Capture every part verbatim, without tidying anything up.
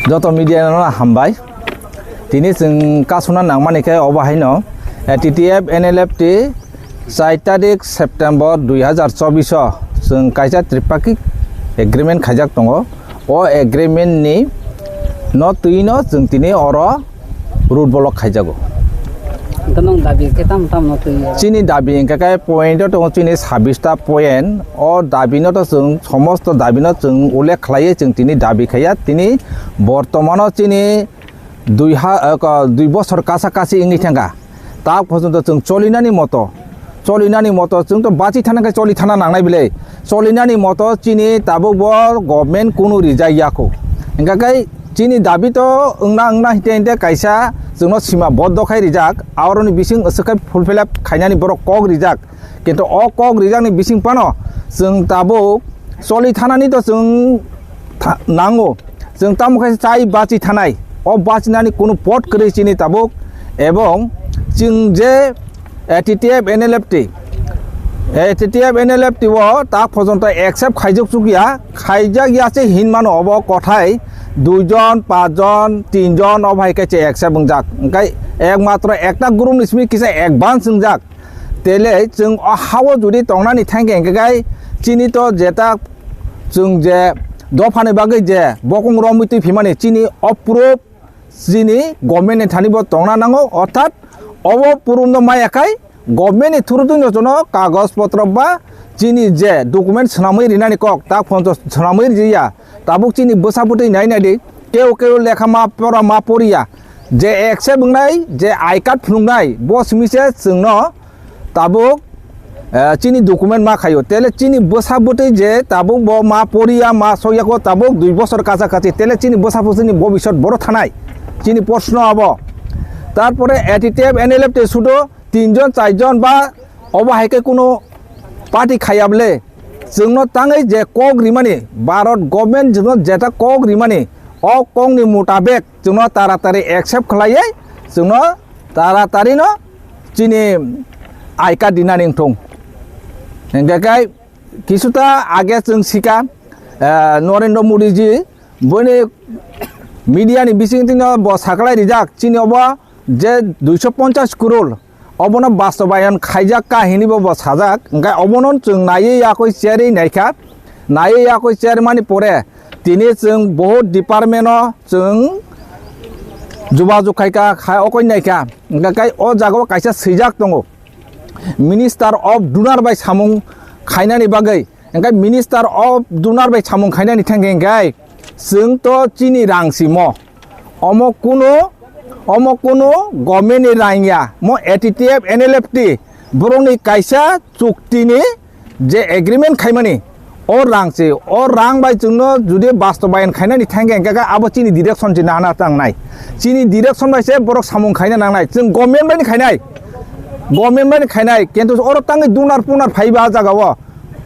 Joto media no hambai. Tini chwng kasuna nangmani khe obo haino, eh, T T F N L F T char tarik September dui hazar chobbish o chwng kaisa tripartite agreement khaijak tongo. O agreement ni no twi no chwng tini oro road block khaijago. Hwnkhe nwng dabi khe tamo tamo no twi o? Chini dabi hwnkhe khe point o tongo chini sabbish ta point. O dabi no to chwng somosto dabi no chwng ullekh khlaiwi chwng tini dabi khaiya. Tini bortomano chini dui ha, eh, ko-, dui bosor kasa kasi wngwi thangkha. Tak porjonto chwng cholinani moto, cholinani moto chwng to bachi thana khe choli thana nangnai bile. Cholinani moto chini tabuk bo government kunu rijak yakho. Hingkha khe chini dabi to wngna wngna hinte hinte kaisa chwngno sima boddo khai rijak. Aoroni bising aswk khai fulfill up khainani borok kok rijak. Kintu o kok rijakni bising phano chwng tabuk choli thanani to chwng tha-, nango. Chwng tamo khe chai bachi thanai. O bachinani kunu pot kwrwi chini tabuk. Ebong chwng je, eh, T T F N L F T, eh, T T F N L F T o tak porjonto accept khaijak chukya, khaijak ya se hinmano obo kothai dui jon, pach jon, tin jon o bai khe se accept wngjak. Hingkhe ekmatro ekta group ni simi kisa advance wngjak. Tele chwng o hao jodi tongnani thangkhe hingkhe gai chini to jeta chwng je dophani bagwi je bokong romwi twi phimani chini o proof chini government ni thani bo tongna nango, orthat obo proof no maya khai government ni through twi no jono kagoj potro ba chini je document swnamwi rinani kok ta phone to swnamwi riya. Tabuk chini bwsa bwtwi nai nai di, keu keu lekha ma pora ma poriya, je accept wngnai, je I card phunuknai, bo simi se chwngno tabuk, eh, chini document ma khaio. Tele chini bwsa bwtwi je tabuk bo ma poriya, ma sokyako tabuk dui bosor kacha kachi. Tele chini bwsa bwtwini bobisot boro thanai. Chini proshno abo. Tarpore A T T F N L F T sudo tinjon, charjon ba obo hai khe kunu party khayable, chwngno tangwi je kok rimani, Bharat government chwngno jeta kok rimani, o kokni mutabek chwngno taratari accept khlaiwi chwngno taratarino chini I card dinani wngthung. Hingkhe khe kisuta age chwng sika, eh, Narendra Modi ji boni media ni bisingtwino bo saklai rijak, chini obo je duiso ponchas crore obono bastobayon khaijak ka hinwi bo, bo sajak. Hingkhe obono chwng naiwi yakwi cherwi naikha, naiwi yakwi chermani pore tini chwng bohut department o chwng jubajug khaikha, khai okoi naikha. Hingkhe kai o jagao kaisa swijak tongo, Minister of Donor bai samung khainani bagwi. Hingkhe Minister of Donor bai samung khainani thangkhe hingkhe chwng to chini rang simo. Omo kunu, omo kunu government ni rang ya. Mo A T T F N L F T borokni kaisa chukti ni je agreement khaimani, o rang se, o rang bai chwngno jodi bastobayan khainani thangkhe hingkhe abo chini direction se nana tangnai. Chini direction bai se borok samung khaina nangnai. Chwng government bai ni khainai. Government bai ni khainai. Kintu oro tangwi donor punar phaiba jagao.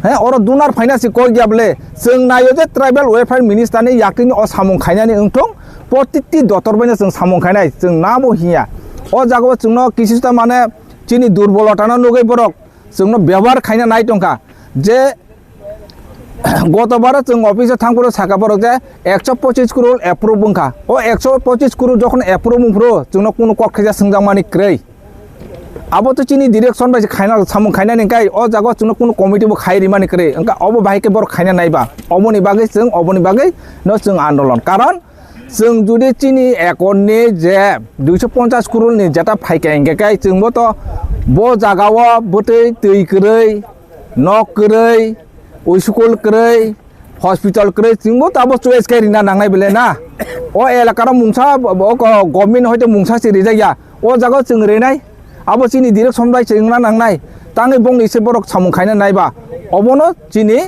He, oro donor phaina se kok ya bole. Chwng naio je tribal welfare minister ni yakni o samung khainani wngthung, protiti dotor bai no chwng samung khainai, chwng nabo hiya. O jagao chwngno kisisa mane chini durbolota no nugwi borok chwngno byabohar khaina nai tongkha. Je gotobaro chwng office o thangphuru saka borok je ekso pochis crore approve wngkha. O ekso pochis crore jokhon approve wngphuru chwngno kunu kok khaisa swngjak mani kwrwi. Abo to chini direction bai se khaina, samung khainani hingkhe o jaga o chwngno kunu committee bo khai rimani kwrwi, hingkhe obo bahai khe borok khaina naiba, oboni bagwi chwng, oboni bagwi no chwng andolon. Karon chwng jodi chini accord ni je duiso ponchas crore ni jeta phaikha hingkhe khe chwngbo to bo jaga o bwtwi twi kwrwi, nok kwrwi, school kwrwi, hospital kwrwi, chwngbo to abo choice khe rina nangnai bele na. O elakano mungsa, o government hoite mungsa se rijak ya. O jaga o chwng rinai, abo chini direction bai chwng na nangnai. Tangwi bongni se borok samung khaina naiba. Obono chini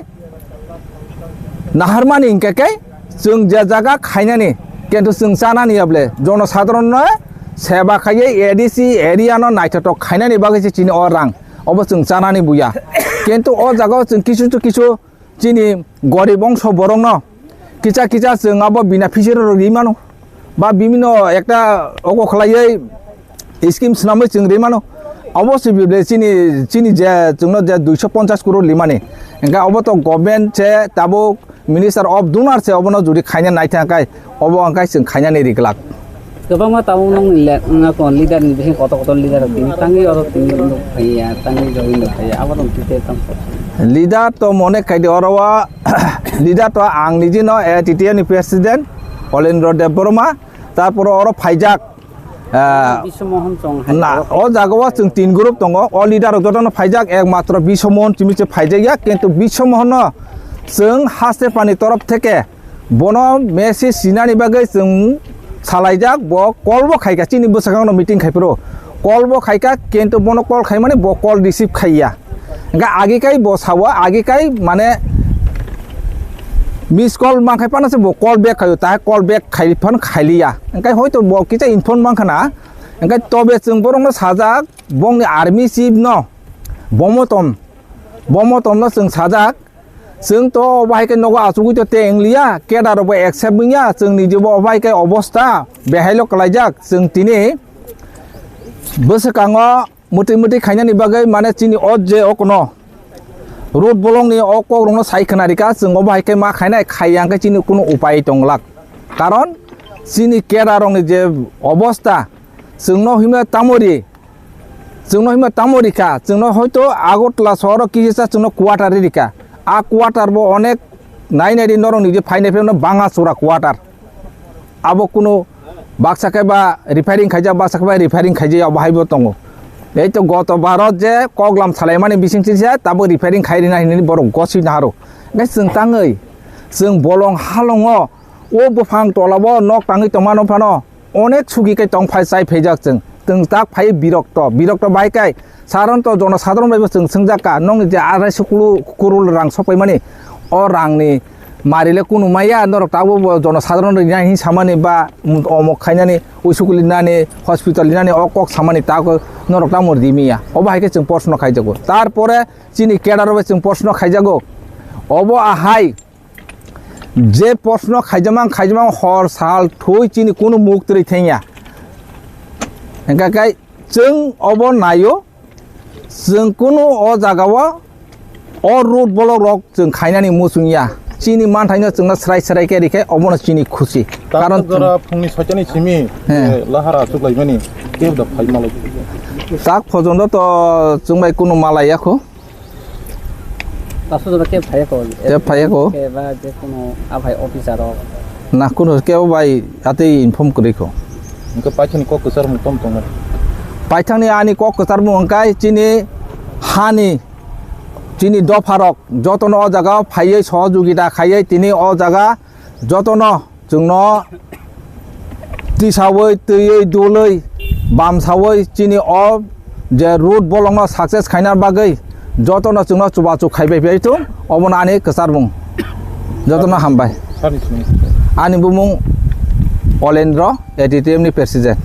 naharmani hingkhe khe chwng je jaga khainani, kintu chwng chanani ya bele. Jono sadharon no seba khaiye A D C area no naithotok khainani bagwi se chini o rang. Obo chwng chanani buya. Kintu o jaga o chwng kisu kisu chini gorib ongso borokno kisa kisa chwng abo bina fishery rok ri mano, ba bibhinno ekta ogo khlaiwi scheme swnamwi chwng ri mano. Obo se bibile chini, chini je chwngno je duiso ponchas crore limani. Hingke obo to government se tabuk Minister of Donor se obono jodi khaina naithang kai, obo hingke chwng khainani riglak. Kwbangma tabuk nokni le-, wngya kon leader ni bising kotor kotor leader rok tini tangwi oro tini nuk phaiya, tangwi jogwi nuk phaiya, abo rok tite tang. Leader to mone khaidi oro o, leader to ang nijino A T T A ni president Olendro Debbarma, tarpore oro phaijak, ah, Biswa Mohan Chong hai na, oro o jaga o chwng tin group tongo, o leader rok jotono phaijak, ekmatro Biswa Mohan chimi se phaijakya, kintu Biswa Mohan no chwng haste pani torof theke bono message sinani bagwi chwng salaijak, bo call bo khaika, chini bwsakangno meeting khai phuru call bo khaika, kintu bono call khaimani bo call receive khaiya. Hingke agi kai bo sawa, agi kai mane miss call mankhai phano se bo call back khaio, ta call back khai phan khailiya. Hingke hoito bo kisa inform mankhana, hingke tobe chwng borokno sajak, bongni army chief no, bomotom, bomotom no chwng sajak, Chwng to obo hai khe nogo achugwi to tei wngliya, cadre rok bo accept wngya, chwng ni je bo obo hai khe obosta behailo kwlaijak, chwng tini bwswkango mwtwi mwtwi khainani bagwi mane chini o je o kono road bolong ni o kok rok no sai khna rika, chwng obo hai khe ma khainai, khaiya hwnkhe chini kunu upai tonglak, karon chini cadre rok ni je obosta chwng no himya tamo ri, Chwngno himba tamo rikha, chwngno hoito Agartala sohoro kisa chwngno quarter ri rikha. A quarter bo onek nai nai di norok ni je phainai phai no banga chura quarter. Abo kuno baksa khe ba repairing khaijak, baksa khe ba repairing khaijak, abo hai bo tongo. Ei to goto baro je koklam salaimani bising chisa tabo repairing khai rina hinwi borok gosi naharo. Nai chwng tangwi, chwng bolong halongo, o buphang tola bo nok tangwi tongmano phano, Onek sugi kai tong phai chai phaijak chwng. Chwng tak phai birokto, birokto bai kai saron to jono sadharon bai bo chwng swngjak ka, nokni je arai sukulu kurul rang sopaimani, o rangni mari le kunu maya, norok tabuk bo jono sadharon rwna hin samani ba, um, omok khainani, usukuli nani, hospital nani, o kok samani ta ko norok tamo rimiya. Obo hai khe chwng proshno khaijago. Tarpore chini cadre rok bai chwng proshno khaijago. Obo ahai Je proshno khaijamang, khaijamang hor sal thwi chini kunu muk twrwi thengya. Hingkha khe chwng obo naio, chwng kunu o jagao o road block rok chwng khainani muchungya. Chini manthaino chwngno srai srai khe rikhe obono chini khusi. Karon jora phungni soitani simi, He. eh, lahara chuklaimani kebo da phai malai. Tak phojondo to chwng bai kunu malai yakho. Taso jora kebo phaiya ko? Kebo phaiya ko? Kebo je kono aphai officer rok. Na kono kebo bai atwi inform kwrwi ko. Hingke paithakni kok kwchar mung tong tongmani. Paithakni ani kok kwchar mung hingkai chini hani, chini dopha rok jotono o jaga phaiwi sohojogita khaiwi tini o jaga jotono chwngno tisawi, twiwi, dulwi, bamsawi chini o je road bolongno success khaina bagwi jotono chwngno chubachu khaibai phai thung, obono ani kwchar mung. Jotono hambai. Ani bumung Olendro, A T T M ni president.